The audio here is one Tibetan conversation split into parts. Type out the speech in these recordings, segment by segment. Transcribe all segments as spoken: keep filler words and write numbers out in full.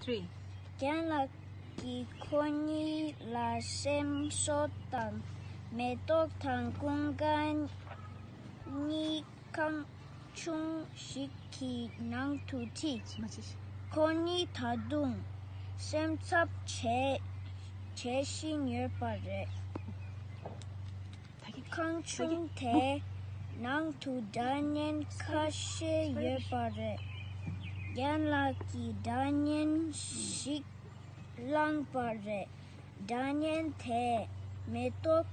རྒན་ལགས་ཀྱིས་ཁོ་གཉིས་ལ་སེམས་གསོ་དང་། མེ་ཏོག་དང་ཀུན་དགའ་གཉིས་ཁང་ཆུང་ཞིག་གི་ནང་དུ་ཁྲིད། ཁོ་གཉིས་ད་དུང་སེམས་འཚབ་བྱེད་བྱེད་བཞིན་ཡོད་པ་རེད། ཁང་ཆུང་དེའི་ནང་དུ་སྒྲ་སྙན་ཁ་ཤས་ཡོད་པ་རེད། རྒན་ལགས་ཀྱིས་སྒྲ་སྙན་ཞིག་བླངས་པ་རེད། སྒྲ་སྙན་དེས་མེ་ཏོག་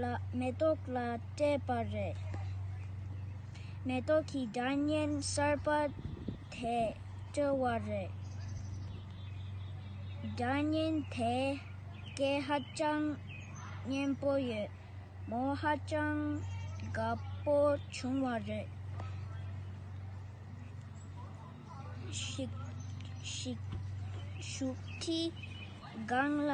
ལ་མེ་ཏོག་ལ་སྤྲད་པ་རེད། མེ་ཏོག་གིས་སྒྲ་སྙན་གསར་པ་དེ་བཀྲོལ་བ་རེད། སྒྲ་སྙན་དེ་སྐད་ཧ་ཅང་སྙན་པོ་ཡོད། མོ་ཧ་ཅང་དགའ་པོ་བྱུང་བ་རེད། ཞིག་ཞིག་བཞུགས་ཁྲིའི་སྒང་ལ་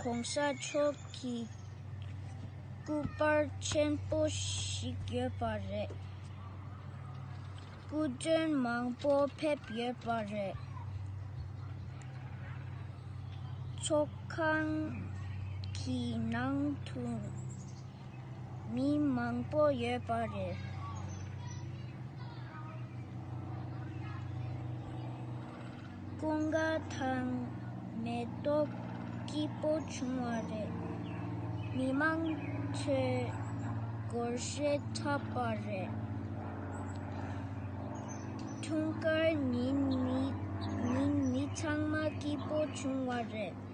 གོང་ས་མཆོག་གི་སྐུ་པར་ཆེན་པོ་ཞིག་ཡོད་པ་རེད། སྐུ་མགྲོན་མང་པོ་ཕེབས་ཡོད་པ་རེད། ཚོགས་ཁང་གི་ནང་དུ་མི་མང་པོ་ཡོད་པ་རེད། ཀུན་དགའ་དང་མེ་ཏོག་སྐྱིད་པོ་བྱུང་བ་རེད། མི་མང་ཚོས་སྒོར་གཞས་འཁྲབ་པ་རེད། འཁྲུངས་སྐར་ཉིན་མི་ཉིན་མི་ཚང་མ་སྐྱིད་པོ་བྱུང་བ་རེད།